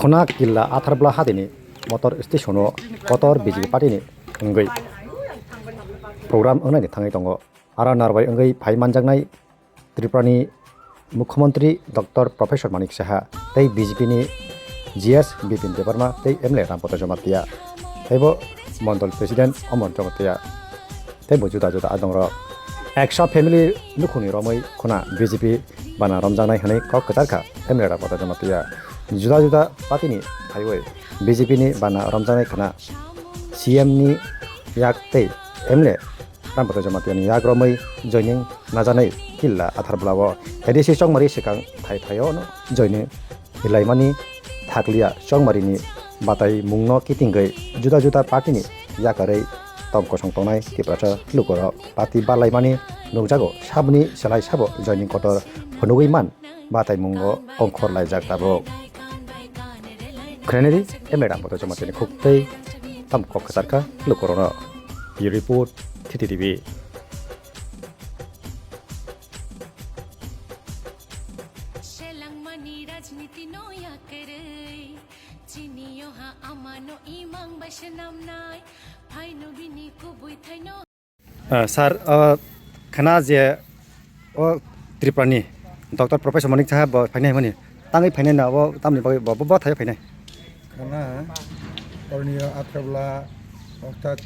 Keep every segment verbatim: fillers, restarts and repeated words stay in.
Khuna Killa Atharbla hatini motor station o kotor B J P party ni wngwi program wngnani thangwi tongo. Aro narwai wngwi phai manjaknai Tripura ni Mukhyamantri Doctor Professor Manik Saha tei B J P ni G S Bipin Debbarma tei M L A Rampada Jamatia tei bo Mondol President Omon Jamatia tei bo juda juda adongrok. Eksa family nukhungni romwi khuna B J P bana romjaknai hwnwi kok kwcharkha M L A Rampada Jamatia. Juda juda party ni phaiwi B J P ni bana romjaknai khwna C M ni yak tei M L A Rampada Jamatia ni yak romwi joining najaknai Killa Atharbla o A D C chongmari swkang thai thaio no joining hilaimani thakliya chongmari ni batai mungno kitingwi juda juda party ni yakarwi tong kosong tongnai Tiprasa lukurok party barlaimani nukjago saboni selai sabo joining kotor phunugwi man bataimungo kongkhor laijak tabuk. Khrenedi M L A Rampada Jamatia ni khuk tei tam kok kwcharkha lukurokno. Bureau Report, T T T V. Selangmani rajniti no yakarwi, chini yoha amano imang bai swnamnai, phaino bini kubui thaino. Ah, sir, ah, khana je o Tripura ni Doctor Professor Manik Saha bo phainai hwnmani, tangwi phainai na, bo tamni bagwi bo, bo, bo thaio phainai? Khana, orni Atharbla, orthat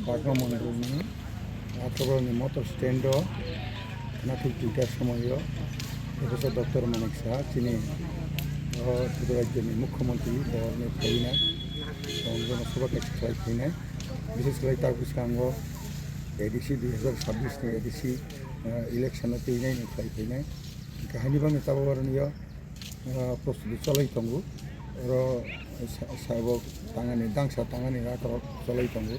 Bagma Mondol ni Atharbla ni motor stand o, khana thik duita somoy o, Professor Doctor Manik Saha, chini o Tripura rajyo ni Mukhyamantri, bo orni phainai, bo jono soba kaisa khlai phainai, bishes khlai ta bwskango A D C dui hazar sabbish ni A D C, eh, election o twi nai ni khlai phainai. Hwnkhe haini bagwi tabuk oroni o, eh, prostuti cholai tongo. Oro sa-, sabo tangani, dangsa tangani rakrok cholai tongo.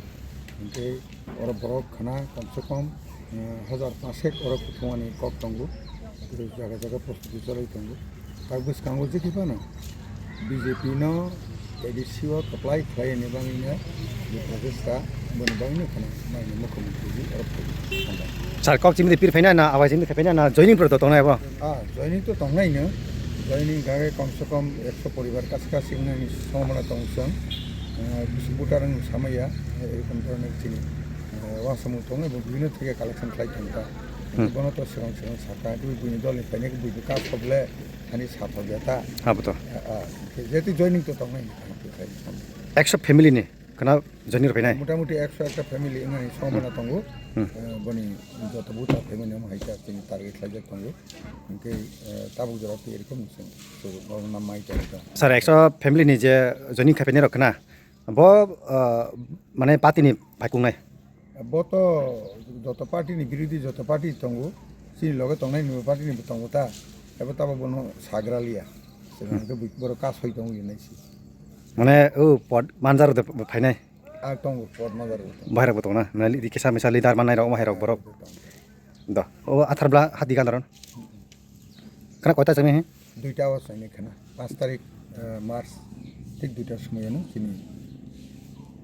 Hwnkhe oro borok khana komse kom, eh, hazar pash ek oro kuthumani kok tongo. Jaga jaga prostuti cholai tongo. Tak bwskango je khe phano B J P no A D C o kwplai khlai ni bagwi no bo prochesta boni bagwi no khana mai ni mukhyamantri ji oro phai. Sir, kok chimni pir phaina na, awai chimni khe phaina na, joining pro to tongnai bo? Ah, joining to tongnai no. Joining gage kom se kom ekso poribar kacha kachi wngnani sombona tong chwng. Ah, bisi butar wng samaya, erokom dhoroner chini, ah, wasamu tongnai bo bibhinno theke collection khlai tong ta. Hmm. Bono to swrang swrang saka, tei bini dol ni phainai bui bwkha soble. Ani sathok ya ta. Abo to. Ah, ah. Jetu joining to tongnai. Ekso family ni khana joining rw phainai? Mota moti ekso ekta family wngmani sombona tongo. Hmm. Eh, boni joto buta family no hai ta chini target khlaijak tongo. Hwnkhe, eh, tabuk jora twi erokom se, so, bono mai ta ta. Sir, ekso family ni je joining khai phainai rok khna? Bo, ah, mane party ni phaikungnai? Bo to joto party ni birodhi joto party tongo, chini loge tongnai ni party ni bo tongo ta, ebo tabo bono sagra liya. Sengkhe bui-, borok kasoi tongo hinwi si. Mane o pod manjaro de phainai? Ah, tongo, pod manjaro bo tongo. Bahai rok bo tongo na? Mane li-, kisa misa leader manai rok, omo hai rok borok. Tongo, tongo. Do. O Atharbla hati gandaron. Kana koita chami he? Duita o chami khana. Panch tarik, eh, March, thik duita somoyano chini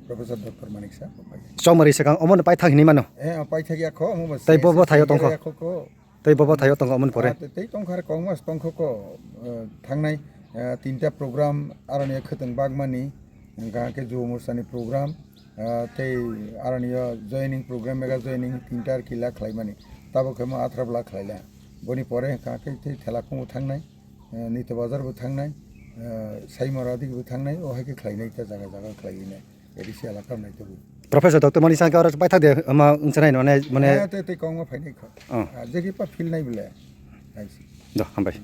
Professor Doctor Manik Saha pai. Chongmari swkang omo no paithak hinwi mano? Eh, paithak ya kho, omo bo. Tei bo bo thaio tongkho? Ya kho ko. Tei bo bo thaio tongkho omo ni pore? Ah, tei, tei tongkha re kongma tongkho ko, eh, thangnai, eh, tinta program aroni khwtwng bagmani, hwnkha khe Jubo Morcha ni program, ah, tei aroni o joining program, mega joining tinta ar kila khlaimani. Tabuk khe mo Atharbla khlaila. Boni pore hwnkha khe tei Thela Khumbo thangnai, eh, Nito Bazar bo thangnai, eh, Saimora dik bo thangnai, o hai khe khlainai ta jaga jaga khlainai. A D C elaka nai togwi. Professor Doctor Manik Saha khe oro paithak de, ama wngsanai mane, mane. Eh, tei, tei kongma phainai kho. Oh. Ah, je khe pa field nai bole. Hai se. Do, hambai.